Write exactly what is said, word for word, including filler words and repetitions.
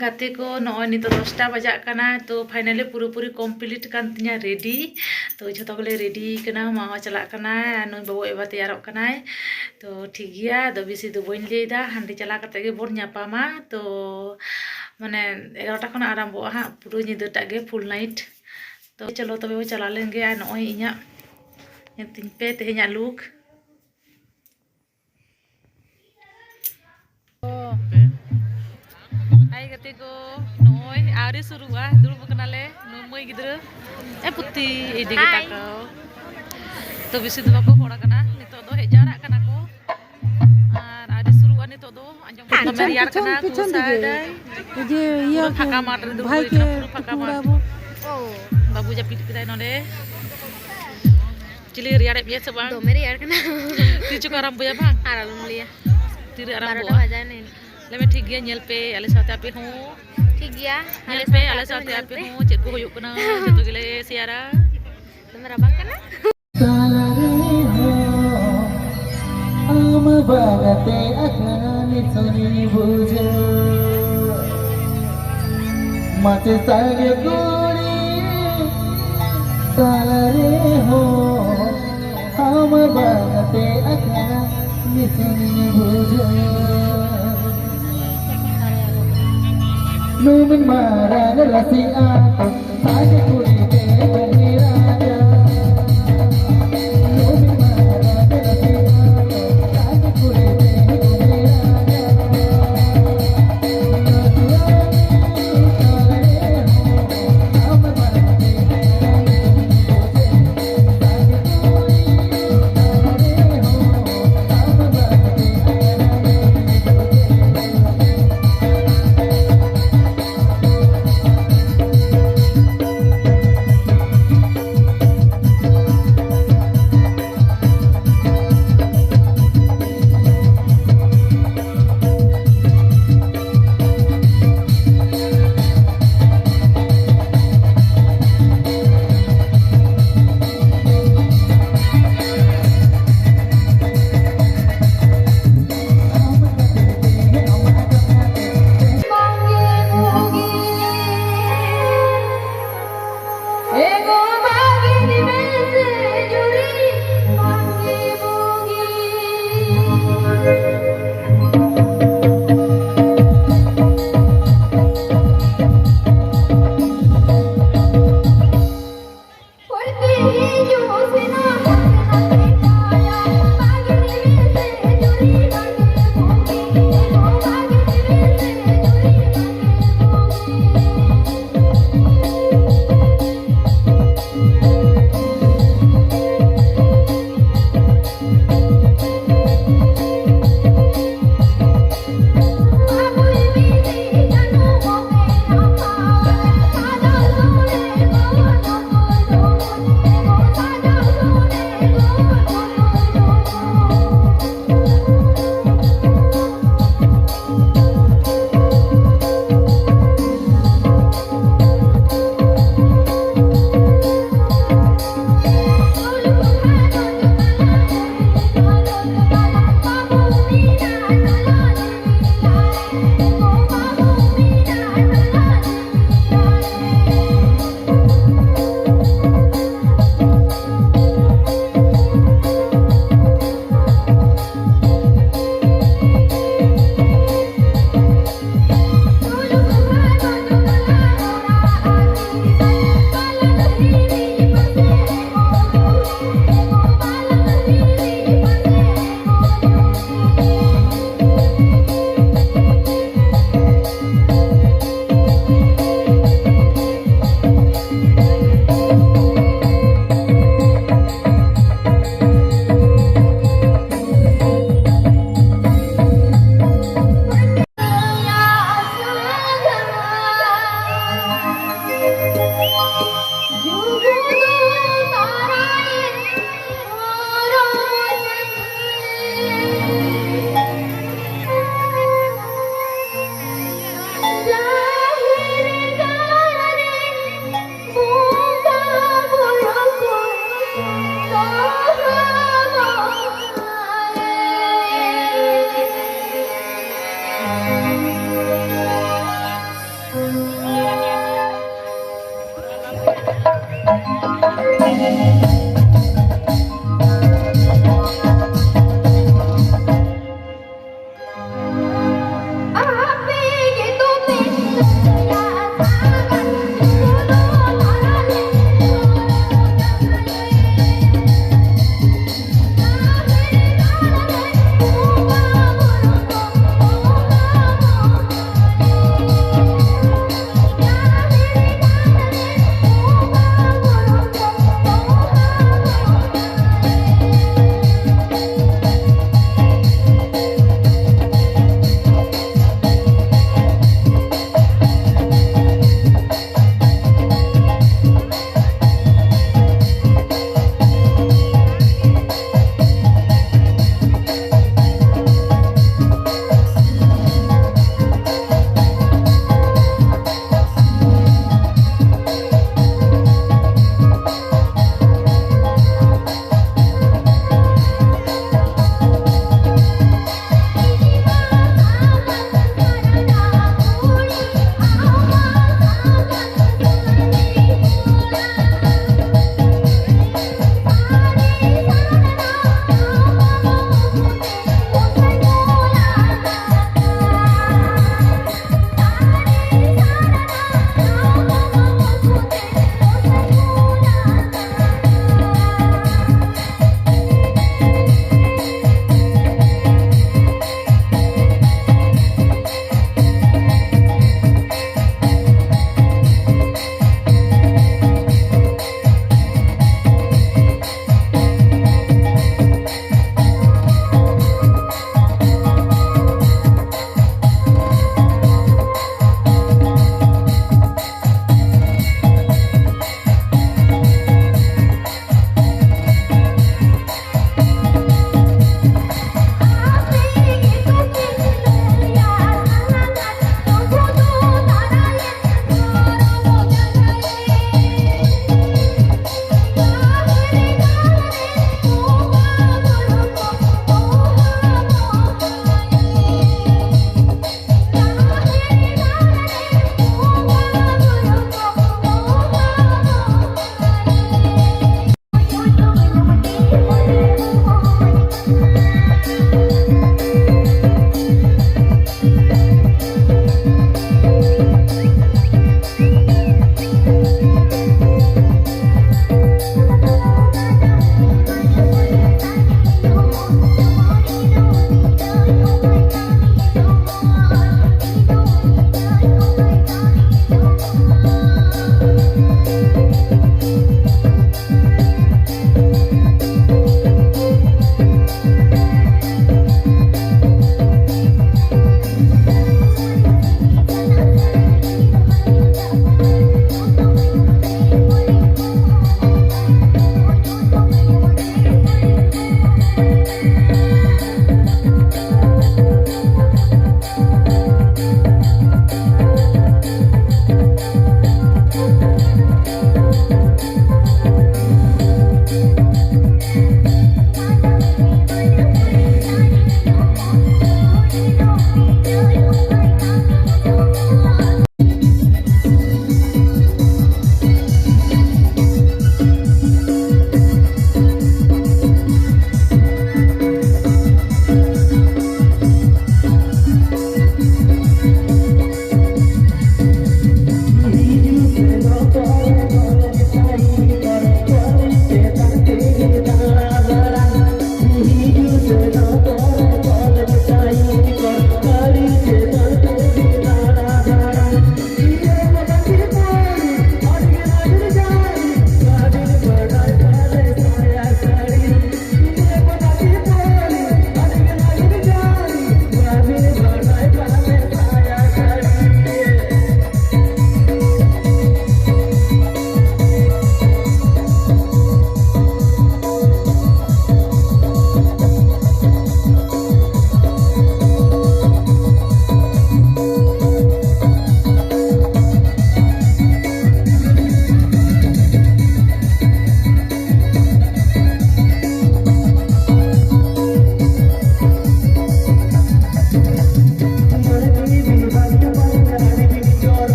ᱜᱟᱛᱮ ᱠᱚ, ᱱᱚᱜᱼᱚᱭ ᱱᱤᱛᱚᱜ ᱫᱚᱥᱴᱟ ᱵᱟᱡᱟᱜ ᱠᱟᱱᱟ, ᱛᱚ finally ᱯᱩᱨᱟᱹᱯᱩᱨᱤ complete ᱠᱟᱱ ᱛᱤᱧᱟ ready᱾ ᱛᱚ ᱡᱷᱚᱛᱚ ᱜᱮᱞᱮ ready ᱠᱟᱱᱟ, ᱢᱟ ᱦᱚᱸ ᱪᱟᱞᱟᱜ ᱠᱟᱱᱟᱭ ᱟᱨ ᱱᱩᱭ ᱵᱟᱹᱵᱩ ᱮᱵᱟ ᱛᱮᱭᱟᱨᱚᱜ ᱠᱟᱱᱟᱭ᱾ ᱛᱚ ᱴᱷᱤᱠ ᱜᱮᱭᱟ, ᱟᱫᱚ ᱵᱮᱥᱤ ᱫᱚ ᱵᱟᱹᱧ ᱞᱟᱹᱭᱫᱟ, ᱦᱟᱸᱰᱮ ᱪᱟᱞᱟᱣ ᱠᱟᱛᱮ ᱜᱮᱵᱚᱱ ᱧᱟᱯᱟᱢᱟ᱾ ᱛᱚ ᱢᱟᱱᱮ ᱮᱜᱟᱨᱚᱴᱟ ᱠᱷᱚᱱᱟᱜ ᱟᱨᱟᱢᱵᱷᱚᱜᱼᱟ ᱦᱟᱸᱜ ᱯᱩᱨᱟᱹ ᱧᱤᱫᱟᱹᱴᱟᱜ ᱜᱮ full night᱾ ᱛᱚ ᱪᱚᱞᱚ ᱛᱚᱵᱮ ᱵᱚ ᱪᱟᱞᱟᱣ ᱞᱮᱱ ᱜᱮ᱾ ᱟᱨ ᱱᱚᱜᱼᱚᱭ ᱤᱧᱟᱹᱜ, ᱧᱮᱞ ᱛᱤᱧ ᱯᱮ ᱛᱮᱦᱮᱧᱟᱜ look᱾ ᱦᱟᱭ ᱜᱟᱛᱮ ᱠᱚ, ᱱᱚᱜᱼᱚᱭ ᱟᱹᱣᱨᱤ ᱥᱩᱨᱩᱜᱼᱟ, ᱫᱩᱲᱩᱵ ᱠᱟᱱᱟᱞᱮ᱾ ᱱᱩᱭ ᱢᱟᱹᱭ ᱜᱤᱫᱽᱨᱟᱹ, ᱮ ᱯᱩᱛᱤ, ᱤᱫᱤ ᱜᱮ ᱦᱟᱭ᱾ ᱛᱟᱠᱚ᱾ ᱛᱚ ᱵᱮᱥᱤ ᱫᱚ ᱵᱟᱠᱚ ᱦᱚᱲ ᱠᱟᱱᱟ, ᱱᱤᱛᱚᱜ ᱫᱚ ᱦᱮᱡ ᱡᱟᱣᱨᱟᱜ ᱠᱟᱱᱟ ᱠᱚ᱾ ᱟᱨ ᱟᱹᱣᱨᱤ ᱥᱩᱨᱩᱜᱼᱟ ᱱᱤᱛᱚᱜ ᱫᱚ᱾ ᱟᱸᱡᱚᱢ ᱠᱟᱱᱟ ᱫᱚᱢᱮ ᱯᱤᱪᱷᱚᱱ, ᱨᱮᱭᱟᱲ ᱯᱤᱪᱷᱚᱱ, ᱠᱟᱱᱟ, ᱯᱤᱪᱷᱚᱱ ᱠᱩᱥᱟᱭ ᱫᱤᱠᱮ᱾ ᱫᱟᱭ᱾ ᱤᱭᱟᱹ, ᱤᱭᱟᱹ ᱯᱩᱨᱟᱹ ᱠᱚ, ᱯᱷᱟᱸᱠᱟ ᱢᱟᱴ ᱨᱮ ᱫᱩᱲᱩᱵ ᱵᱷᱟᱭ ᱦᱩᱭ ᱠᱟᱱᱟ, ᱠᱮ ᱯᱩᱨᱟᱹ ᱯᱷᱟᱸᱠᱟ ᱴᱩᱠᱩᱲᱟ ᱢᱟᱴ᱾ ᱵᱚ᱾ ᱵᱟᱹᱵᱩ ᱡᱟᱹᱯᱤᱫ ᱠᱮᱫᱟᱭ ᱱᱚᱰᱮ᱾ ᱪᱤᱞᱤ ᱨᱮᱭᱟᱲᱮᱫ ᱢᱮᱭᱟ ᱥᱮ ᱵᱟᱝ? ᱫᱚᱢᱮ ᱨᱮᱭᱟᱲ ᱠᱟᱱᱟ᱾ ᱛᱤᱥ ᱪᱚ ᱠᱚ ᱟᱨᱟᱢᱵᱚᱭᱟ ᱵᱟᱝ? ᱟᱨ ᱟᱞᱚᱢ ᱞᱟᱹᱭᱟ᱾ ᱛᱤᱨᱮ ᱵᱟᱨᱚᱴᱟ ᱟᱨᱟᱢᱵᱚᱜᱼᱟ? ᱵᱟᱡᱟᱣ ᱮᱱᱟ᱾ ᱞᱟᱹᱭ ᱢᱮ, ᱴᱷᱤᱠ ᱜᱮᱭᱟ, ᱧᱮᱞ ᱯᱮ ᱟᱞᱮ ᱥᱟᱶᱛᱮ ᱟᱯᱮ ᱦᱚᱸ᱾ ᱴᱷᱤᱠ ᱜᱮᱭᱟ, ᱧᱮᱞ ᱟᱞᱮ ᱯᱮ ᱥᱟᱶᱛᱮ ᱟᱞᱮ ᱟᱯᱮ ᱥᱟᱶᱛᱮ ᱦᱚᱸ ᱟᱯᱮ ᱧᱮᱞ ᱦᱚᱸ ᱯᱮ᱾ ᱪᱮᱫ ᱠᱚ ᱦᱩᱭᱩᱜ ᱠᱟᱱᱟ, ᱡᱚᱛᱚ ᱜᱮᱞᱮ ᱥᱮᱭᱟᱨᱟ᱾ ᱫᱚᱢᱮ ᱨᱟᱵᱟᱝ ᱠᱟᱱᱟ᱾ ᱛᱟᱞᱟᱨᱮ ᱦᱚᱸ ᱟᱢ ᱵᱟᱝᱛᱮ ᱟᱠᱟᱱ ᱥᱩᱱᱤ ᱵᱩᱡᱷᱟᱹᱣ᱾ ᱢᱟᱥᱮ ᱥᱟᱸᱜᱮ ᱠᱩᱲᱤ ᱛᱟᱞᱟᱨᱮ ᱦᱚᱸ ᱟᱢ ᱵᱟᱝᱛᱮ ᱟᱠᱟᱱ ᱥᱩᱱᱤ ᱵᱩᱡᱷᱟᱹᱣ᱾ ᱱᱩᱱ ᱢᱟᱨᱟᱝ ᱨᱟᱥᱤ ᱟᱛᱳ